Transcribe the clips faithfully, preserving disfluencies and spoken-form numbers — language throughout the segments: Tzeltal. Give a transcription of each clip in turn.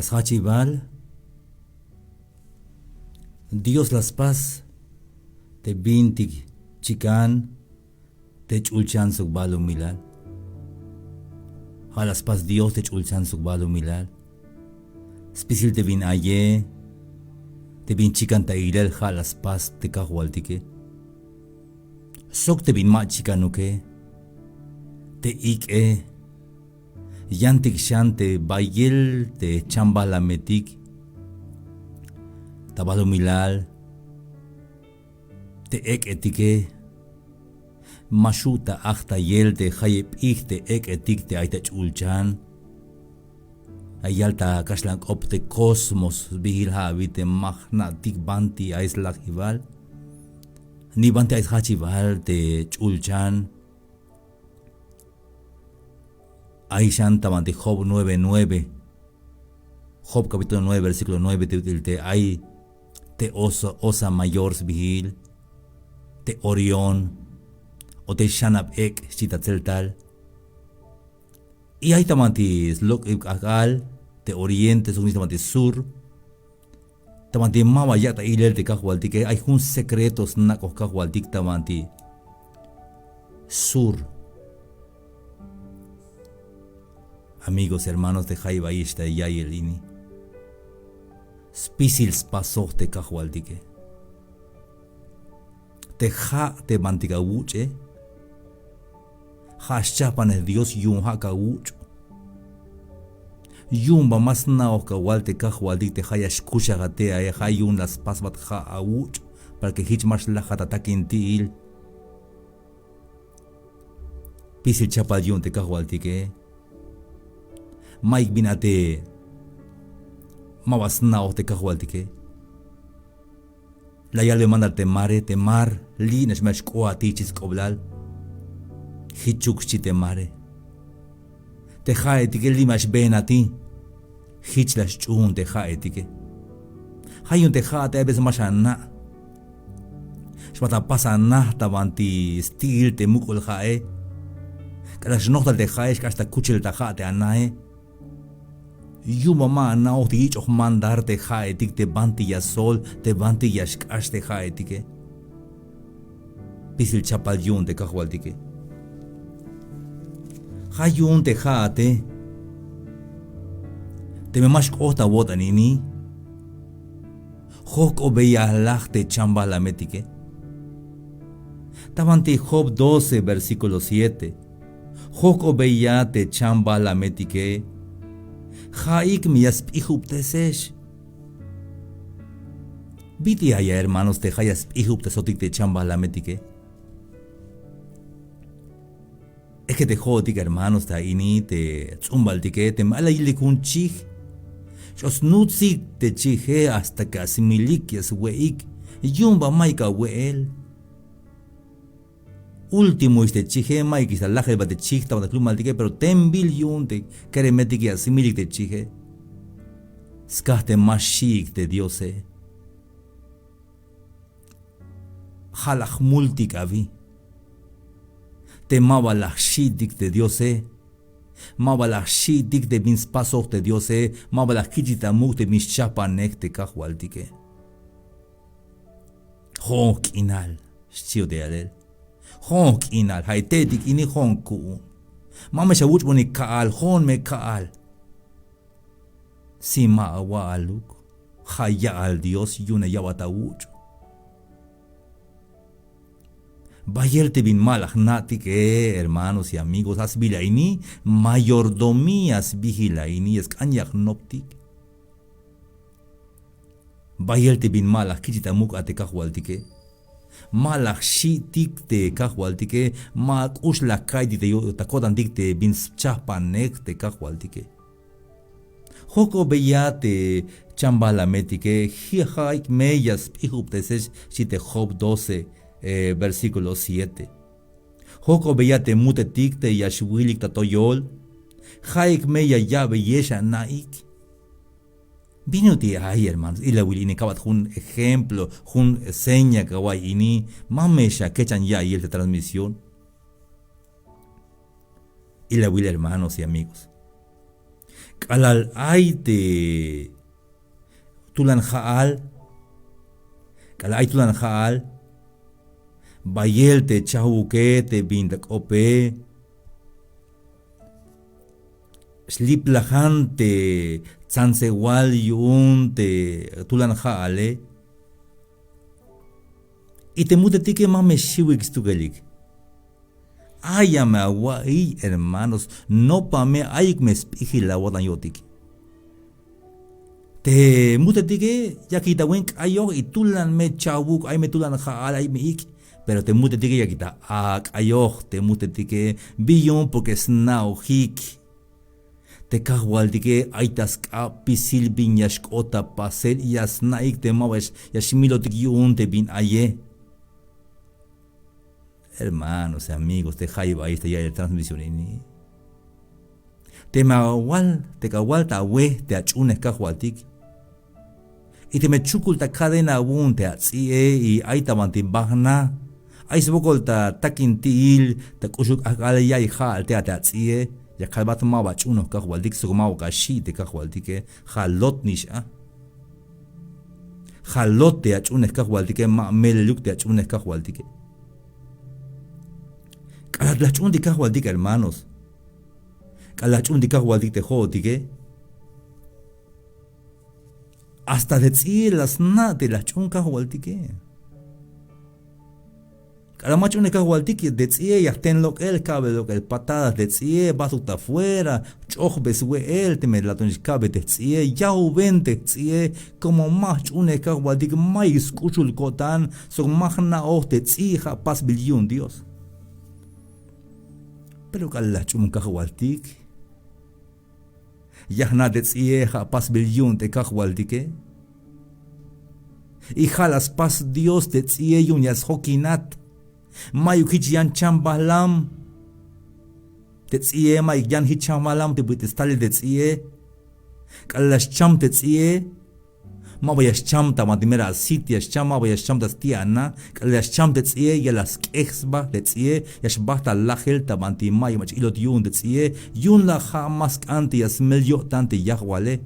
Sjachibal, Dios la spas te bintik chikan te ch'ulchan sok balumilal. Ja' la spas Dios te ch'ulchan sok balumilal. Spisil te bin aye, te bin chikan ta ilel ja' la spas te Kajwaltike. Sok te bin ma chikanuke, te ik'e, yantik xan te bayel te chambalametik ta balumilal, te ek'etike, ma xu' ta ajtayel te jayeb p'ij te ek'etik te ay ta ch'ulchan. Ay yal ta kaxlan k'op te cosmos sbiil, ja' abi te ma jna'tik banti ay slajibal ni banti ay sjachibal te ch'ulchan. Ay xan ta banti Job nueve nueve. Job capítulo nueve, versículo nueve, te ut'il te ay te oso, osa mayor sbiil, te Orión, o te xanab ek' xchi ta tseltal. Y ay ta banti slok'ib k'ajk'al, te oriente, sok nix ta banti sur. Ta banti maba yak' ta ilel te Kajwaltike, ay jun secreto snak'oj Kajwaltik ta banti sur. Amigos, hermanos, te jayeb ayix ta ya'iyel ini, spisil spasoj te Kajwaltike. Te ja' te bantik awuch'e, ja' xchajpanej Dios, yu'un ja' kawuch'. Yu'un ba ma sna'oj kawal te Kajwaltik te ja' ya xkuxaj a te ae, ja' yu'un la spasbat ja' awuch', para que jich ma xlajat a takinti'il. Spisil chapal yu'un te Kajwaltike. Mayuk bin a te maba sna'oj te Kajwaltike. La yalbe mandar te mare, te mar, li'nax me xk'oat ti' xchi sk'oblal. Jichuk xchi te mare. Te ja'etike li'nax beenat ti'. Jich la xch'uun te ja'etike. Ja' yu'un te ja'ate a veces ma xana'. Xbajt apas anaj ta banti sti'il te muk'ul ja'e. K'alal xnoj tal te ja'e xk'ax ta kuchel ta ja' te anae. Yu'un ba ma ana'oj te yich'oj mandar te ja'etik, te banti ya sol, te banti ya xk'ax te ja'etike. Spisil chapal yu'un te Kajwaltike. Ja' yu'un te ja'ate, teme ma xk'ot awo'tan ini, jojk'obeya laj te chambalametike. Ta banti Job doce, versículo siete. Jojk'obeya te chambalametike. Ja'ik me ya sp'ijubtesex. Bit'il ay a, hermanos, te ja' ya sp'ijubtesotik te chambalametike? Es que te jo'otik, hermanos, ta ini te ts'umbaltike, teme ay la yilik jun chij, x'ot snutsik te chije hasta que asmilik ya swe'ik. Yu'un ba mayuk awe'el. Últimoix te chije, mayukix ta lajel ba te chij ta banti jlumaltike, pero tembil yu'un te keremetike ya smilik te chije. Skaj te ma xi'ik te Diose. Ja' la jmultik abi. Te maba la jxi'tik te Diose. Maba la jxi'tik te bin spasoj te Diose. Maba la jkich'tik ta muk' te bin xchajpanej te Kajwaltike. Jo'on jk'inal, xchiot te yalel. Jo'on jk'inal, ja' i te'etik ini jo'on ku'un. Ma me xawuch'bonik ka'al, jo'on me ka'al. Si ma awa'aluk, ja' ya'al Dios yu'un ya ya'bat awuch'. Bayel te bin ma la jna'tike, hermanos y amigos, a sbiil a ini, mayordomía sbiil a ini, ya sk'an ya jnoptik. Bayel te bin ma la jkich'tik ta muk' a te Kajwaltike. Ma la jxi'tik te Kajwaltike, ma k'ux la ka'iytik ta yo-, ta ko'tantik te bin schajpanej te Kajwaltike. Jojk'obeya te chambalametike, ja'ik me ya sp'ijubtesex, xchi te Job doce, eh, versículo siete. Jojk'obeya te mutetik te ya xwilik ta toyol, ja'ik me ya ya'beyex ana'ik. Bin ut'il ay, hermanos, ilawil ini, kabat jun ejemplo, jun seña kawa'iy ini, ma me xakechan ya'iyel te transmisión. Ilawil, hermanos y amigos. K'alal ay te tulan ja'al, k'alal ay tulan ja'al, bayel te chajwuke te bin ta k'ope, xliplajan te tsantsewal yu'un te tulan ja'ale. Y te mutetike ma me xiwik stukelik. Ay ya me awa'iy, hermanos, nopa me ayuk me sp'ijil awo'tan yo'tik. Te mutetike yakik ta wen k'ayoj y tulan me chawuk, ay me tulan ja'al, ay me ik'. Pero te mutetike yakik ta ak'ayoj te mutetike. Bi yu'un? Porque sna'ojik. Te kajwaltike ay ta sk'ab spisil bin ya xk'ot ta pasel y ya sna'ik te maba ya xmilotik yu'un te bin aye. Hermanos y amigos, te jayeb ayex ta ya'iyel transmisión ini. Teme awal, te kawal ta awe te ach'unej kajwaltik. Y teme chukul ta cadena awu'un te ats'i'e y ay ta banti bajna. Ay swokol ta takinti'il, ta k'uxul k'ajk'al ya'iy ja'al te a te ats'i'e. Ya kalbat maba ach'unej kajwaltik, sok maba ka xi' te kajwaltike. Jalot nix a. Jalot te ach'unej kajwaltike, ma meleluk te ach'unej kajwaltike. K'alal la jch'uuntik kajwaltik, hermanos. K'alal la jch'uuntik kajwaltik te jo'otike. Hasta te ts'i'e la sna' te la jch'uun kajwaltike. K'alal ma jch'uunej kajwaltik, te ts'i'e ya jten lok'el, kabe lok'el patadas te ts'i'e, batuk ta fuera, ch'ojbe swe'el. Teme la tonix kabe te jts'i'e, yauben te jts'i'e. Como ma jch'uunej kajwaltik, mayuk sk'uxul ko'tan, sok ma jna'oj te ts'i' ja' pasbil yu'un Dios. Pero k'alal la jch'uun kajwaltik, ya jna' te ts'i'e ja' pasbil yu'un te kajwaltike. Y ja' la spas Dios te ts'i'e yu'un ya sjokinat. Mayuk jich yan chambajlam te ts'i'e, mayuk yan jich chambajlam te bit'il stalel te ts'i'e. K'alal la scham te ts'i'e, maba ya scham ta banti mero asit ya scham, maba ya scham ta sti' ana. K'alal ya scham te ts'i'e, ya la sk'ej sba te ts'i'e, ya xbajt ta lajel ta banti mayuk mach'a ilot yu'un te ts'i'e. Yu'un la ja' ma sk'an te ya smel yo'tan te yajwale,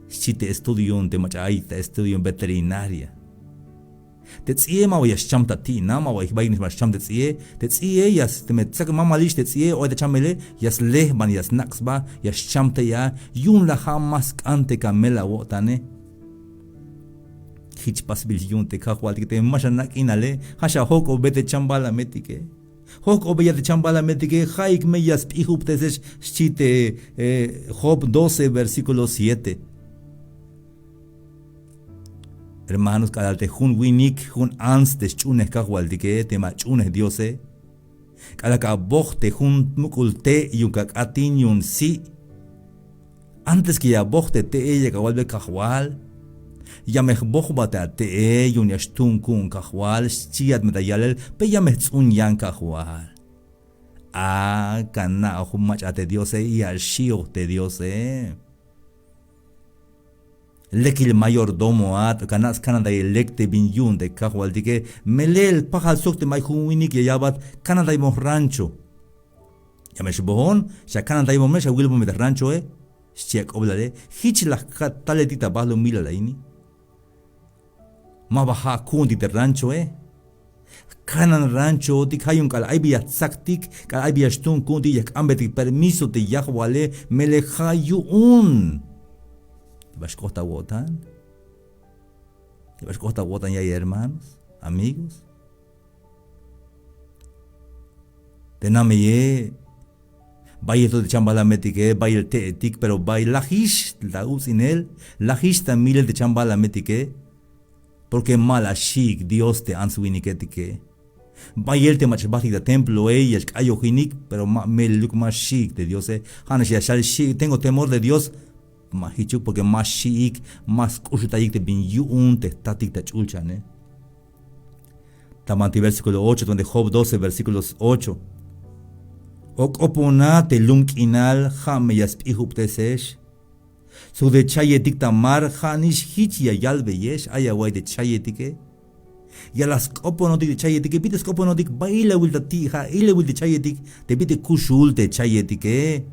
xchi te estudio yu'un te mach'a ay ta estudio yu'un veterinaria. Te ts'i'e maba ya scham ta ti'na, maba ya jbaik nix ma scham te ts'i'e. Te ts'i'e ya s-, teme tsak mamalix te ts'i'e o ay ta chamele, ya sle ban ya snak' sba, ya scham tey a. Yu'un la ja' ma sk'an te kamel awo'tane. Jich pasbil yu'un te kajwaltike, teme ma xana' k'inale, ja' xajojk'obe te chambalametike. Jojk'obeya te chambalametike, ja'ik me ya sp'ijubtesex, xchi te, eh, Job doce, versículo siete. Hermanos, k'alal te jun winik, jun ants te sch'uunej kajwaltike, teme ach'uunej Diose, k'alal ka aboj te jun muk'ul te' yu'un ka k'atin yu'un si'. Antes que ya aboj te te'e, ya kawalbe: Kajwal, ya me jbojbat te ate'e yu'un ya xtuun ku'un Kajwal, xchiyat me ta yalel, pero ya me jts'un yan Kajwal. A, ka na'oj mach'a te Diose y axi'oj te Diose. Lekil mayordomoat, ka na' skanantayel lek te bin yu'un te kajwaltike. Melel pajal sok teme ay jun winik ya yalbat: Kanantay moj rancho. Ya me xbojon, xa kanantay moj me, xa wilbon me te ranchoe, xchi ak'oblale. Jich la jkat taletik ta balumilal a ini. Maba ja' ku'untik te ranchoe. Jkanan ranchotik, ja' yu'un k'alal ay bi ya jtsaktik, k'alal ay bi ya xtuun ku'untik, ya jk'ambetik permiso te yajwale, melel ja' yu'un. Te ba xk'ot awo'tan. Te ba xk'ot awo'tan ya hermanos, amigos. Te nameye, bayel to te chambalametike, bayel te'etik, pero bay lajix ta uts'inel, lajix ta milel te chambalametike. Porque ma la xi'ik Dios te ants winiketike. Bayel te mach'a xbajtik ta temploe ya xk'ayojinik, pero ma meleluk, ma xi'ik te Diose. Ja' nax ya xal xi'ik, tengo temor de Dios. Ma jichuk, porque ma xi'ik, ma sk'uxultayik te bin yu'un te jtatik ta ch'ulchane. Ta banti versículo ocho, ta banti Job doce, versículo ocho. O k'opona te lum k'inal, ja' me ya sp'ijubtesex. Sok te chayetik ta mar, ja' nix jich ya yalbeyex, ay awa'iy te chayetike. Ya la sk'oponotik te chayetike, bit'il sk'oponotik, ba ilawil ta ti', ja' ilawil te chayetik, te bit'il kuxul te chayetike.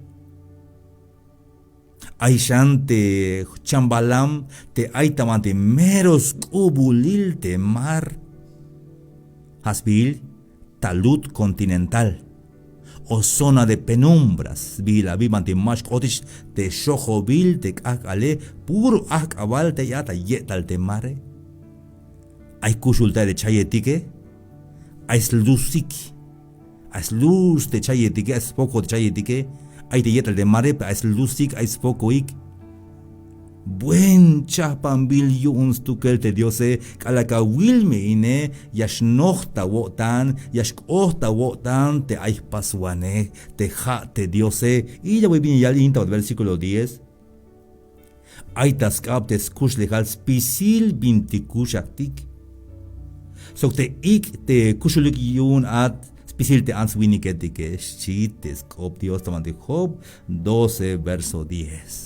Ay xan te chambalam te ay ta banti mero sk'ubulil te mar. Ja' sbiil talud continental o zona de penumbras sbiil abi, banti ma xk'otix te xojobil te k'ajk'ale, puro ajk'abal te ay ta ye'tal te mare. Ay kuxul te ay te chayetike, ay slusik. Ay slus te chayetike, ay sfoko te chayetike. Ay te ye'tal te mare, pero ay slusik, ay sfokoik. Buen chajpanbil yu'un stukel te Diose. K'alal ka awil me ine, ya xnoj ta awo'tan, ya xk'ot ta awo'tan te ay jpaswanej, te ja' te Diose. Y ya voy bin ya yal in ta versículo diez. Ay ta sk'ab te skuxlejal spisil bintik kuxajtik. Sok te ik' te kuxulik yu'un at spisil te ants winiketike, xchi te sk'op Dios ta banti Job doce, verso diez.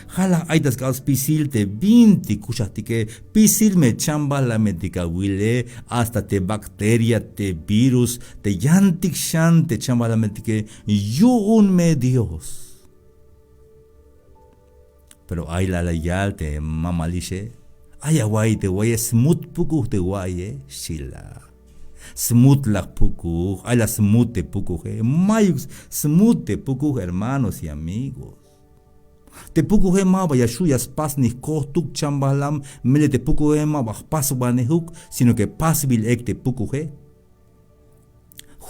Jalaj ay ta sk'ab spisil te bintik kuxajtike, spisil me chambalametik awile, hasta te bacteria, te virus, te yantik xan te chambalametike, yu'un me Dios. Pero ay la la yal te mamalixe, ay awa'iy te wa'iye, smut pukuj te wa'iye, xchi la. Smut la jpukuj, ay la smut te pukuje, mayuk smut te pukuj, hermanos y amigos. Te pukuje maba ya xju' ya spas ni jkojtuk chambalam, melel te pukuje maba jpaswanejuk, sino que pasbil ek te pukuje.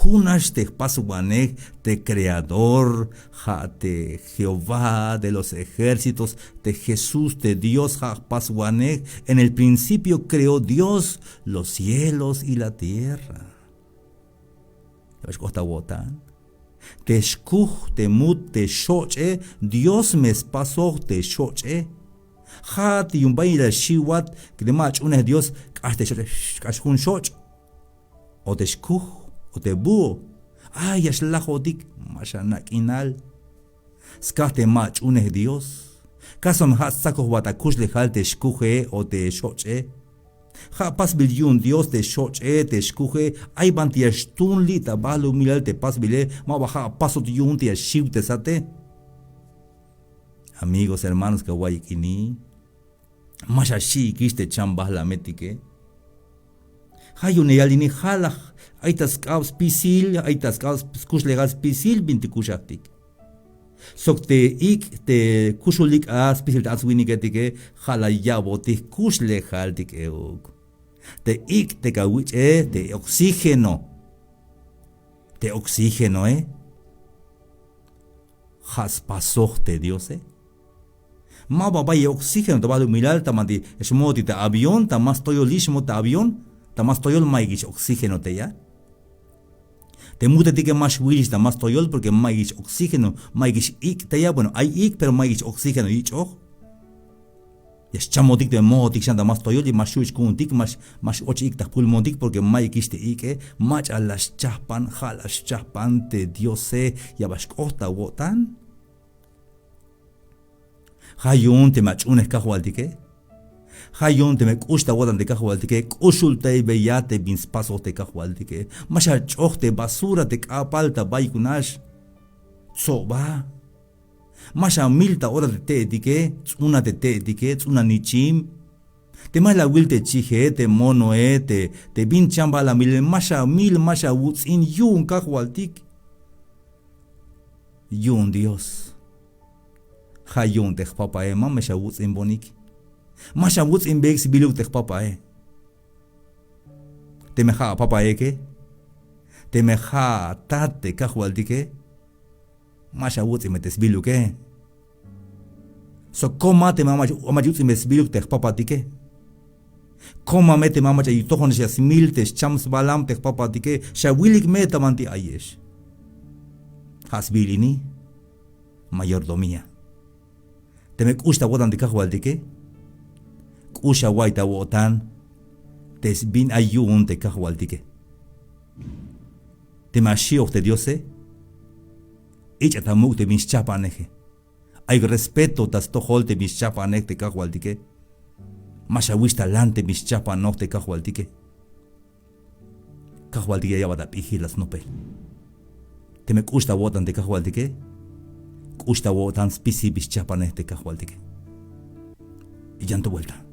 Jun nax te jpaswanej, te Creador, ja' te Jehová de los ejércitos, te Jesús, te Dios, ja' jpaswanej. En el principio creó Dios los cielos y la tierra. Ya xk'ot ta awo'tan. Te xkuj, te mut, te xoch'e, Dios me spasoj te xoch'e. Ja' te yu'un bayel la xiwat, que te ma ach'unej Dios, k'ax te xoch'e, k'ax jun xoch'. O te xkuj, o te búho. Ay, ya xlajotik, ma xana' k'inal. Skaj te ma ach'unej Dios. Kaso me ja' stsakojbat akuxlejal te xkuje o te xoch'e. Ja' pasbil yu'un Dios te xoch'e, te xkuje, ay banti ya xtun li' ta balumilal te pasbile, maba ja' pasot yu'un te ya xiwtesate. Amigos, hermanos, ka awa'iyik ini. Ma xaxi'ikix te chambalametike. Ja' yu'un ya yal ini, jalaj ay ta sk'ab spisil, ay ta sk'ab skuxlejal spisil bintik kuxajtik. Sok te ik' te kuxulik a spisil te ants winiketike, ja' la ya'botik kuxlejaltik euk. Te ik' te ka awich'e, te oxígeno. Te oxígenoe. Ja' spasoj te Diose. Maba bayel oxígeno ta balumilal, ta banti xmojotik te avión, ta ma stoyolix xmot te avión, ta ma stoyol mayukix oxígeno tey a. Te mutetike ma xwilix ta ma stoyol porque mayukix oxígeno, mayukix ik' tey a. Bueno, ay ik', pero mayukix oxígeno yich'oj. Ya xchamotik te mojotik xan ta ma stoyol, y ma xju' xku'untik, ma x-, ma x-och ik' ta jpulmontik porque mayukix te ik'e. Mach'a la xchajpan, ja' la xchajpan te Diose, ya bal xk'ot ta awo'tan. Ja' yu'un teme ach'unej kajwaltike. Ja' yu'un teme k'ux ta awo'tan te kajwaltike, k'uxultaybeya te bin spasoj te kajwaltike. Ma xach'oj te basura, te k'apal ta bayuk nax. Tsoba. Ma xamil ta ora te te'etike, ts'una te te'etike, ts'una nichim. Te ma la awil te chije, te monoe, te, te bin chambalamile, ma xamil, ma xawuts'in yu'un kajwaltik. Yu'un Dios. Ja' yu'un te jpapae, ma me xawuts'inbonik. Ma xawuts'inbeyik sbiluk te jpapae. Teme ja' apapaeke, teme ja' atat te kajwaltike, ma xawuts'inbe te sbiluke. Sok koma teme ma mach, ma mach yuts'inbe sbiluk te jpapatike. Koma me teme ma mach'a yu tojonex ya smil te xcham sbalam te jpapatike, xawilik me ta banti ayex. Ja' sbiil ini, mayordomía. Teme k'ux ta awo'tan te kajwaltike, k'ux awa'iy ta awo'tan te sbin ay yu'un te kajwaltike. Teme axi'oj te Diose, ich'a ta muk' te bin xchajpaneje. Ayuk respeto ta stojol te bin xchajpanej te kajwaltike. Ma xawix ta lan te bin xchajpanoj te kajwaltike. Kajwaltike ya ya'bat ap'ijil ta snopel. Teme k'ux ta awo'tan te kajwaltike, k'ux ta awo'tan spisil bi xchajpanej te kajwaltike. Yan to buelta.